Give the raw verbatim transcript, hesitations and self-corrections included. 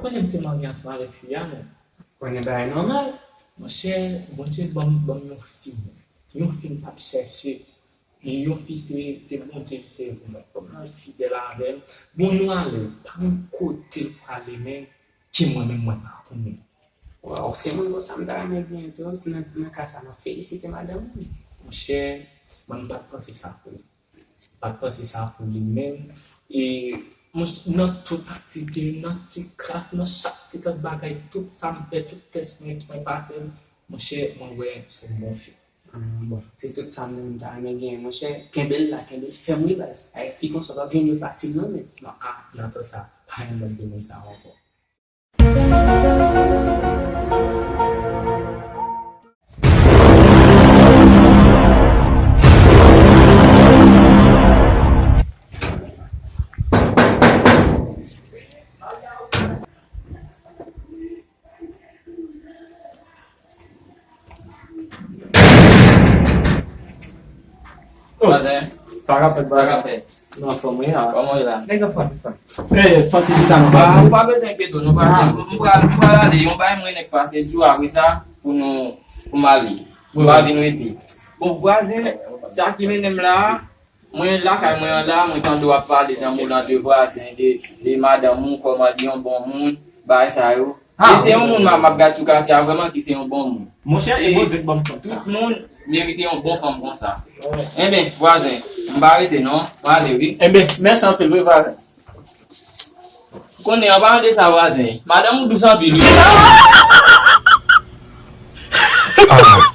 Konnen m te marye ansanm avèk fi a, men. Konnen bagay nòmal. Monchè, Bondye ban m, ban m yon fi. Yon fi m t ap chèche. Yon fi se, se Bondye ki sèvi mwen. Kòman l fidèl avè m. Bon, nou alèz. Pa yon kote l prale, men, ki mwen menm mwen pa konnen. Waw, se moun konsa m ta renmen gen tou. Nan, nan ka sa, m ap felisite madanm ou. Monchè, mwen m pa t panse sa pou li. Pa t panse sa pou li menm. E, monchè, nan tout aktivite, nan ti klas, nan chak ti klas bagay, tout sa m fè, tout tès mwen, mwen pase, monchè, mwen wè se yon bon fi. Ah, bon, se tout sa m menm m ta renmen gen, monchè. Kenbe l la, kenbe l fèm wi baz. Ay, fi konsa w p ap jwenn yo fasil non, men. Non, ah, nan tan sa, pa yon lòt de moun sa ankò. Vwazen. Sa ka fèt, vwazen. Sa ka fèt. Nou anfòm wi a. Kòman w ye la? Nèg anfòm, anfòm. Eh, fò ti chita non, vwazen. Ou pa bezwen enkyete w non, vwazen. M pral, m pral ale, yon bagay mwen nèk pase di w apre sa pou nou, pou m ale. Ou pa vin rete. Bon, vwazen, sa ki mennen m la, mwen lakay mwen an la, mwen tande w ap pale jan moulan de vwazen, de, de madanm ou, kòman li yon bon moun, bagay sa yo. E se yon moun m ap, m ap gad sou katye a vrèman ki se yon bon moun. Monchè, e Bondye k ban m fanm sa. Tout moun merite yon bon fanm konsa. Enben, vwazen, m pa rete non, m ale wi. Enben, mèsi anpil wi vwazen. Konnen an palan de sa vwazen, madanm ou dous anpil wi. Ah,